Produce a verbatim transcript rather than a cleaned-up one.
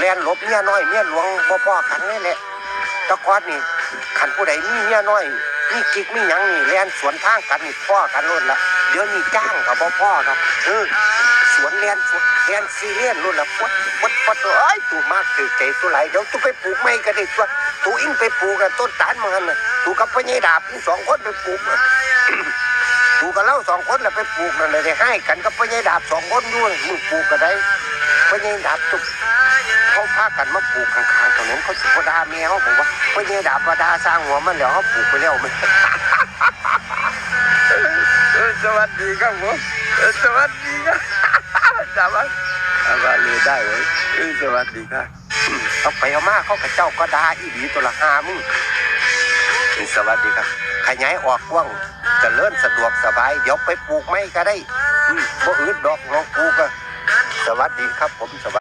แล่นหลบเมียน้อยเมียหลวงบ่พ้อกันเลยแหละ แต่ก่อนนี่ คันผู้ใดมีเมียน้อย มีกิ๊กมีหยังนี่แล่นสวนทางกันนี่พ้อกันโลดละ เดี๋ยวนี้จ้างก็บ่พ้อดอก เออ สวนแล่นสวนแล่นสี่เลนโลดละ ฟดฟดฟด เอ้ย ตูมากถือใจตัวไหล เดี๋ยวตูไปปลูกใหม่ก็ได้ตัว ตูอิงไปปลูกอะต้นตาลมันหั่นน่ะ ตูกับพ่อใหญ่ดาบสองคนไปปลูกอะ ตูกับเฮาสองคนน่ะไปปลูกนั่นแหละ ได้ให้กันกับพ่อใหญ่ดาบสองคนอยู่ มือปลูกก็ได้ พ่อใหญ่ดาบ เขาพากันมาปลูกข้างๆถนน เขาสิบ่ด่าแม่เฮา บอกว่าพ่อใหญ่ดาบว่าด่าสร้างหัวมันแล้ว เฮาปลูกไปแล้วมัน เออ สวัสดีครับผม เออ สวัสดีครับ สวัสดี เอาว่าเลยได้เว้ย เออ สวัสดีครับ เอาไปเอามาเขากะเจ้าก็ด่าอีหลีตัวละห้ามึง สวัสดีครับ ขยายออกกว้าง เจริญสะดวกสบาย เดี๋ยวไปปลูกใหม่ก็ได้ อืม บ่อึดดอก ลองปลูกอะ สวัสดีครับผม สวัสดี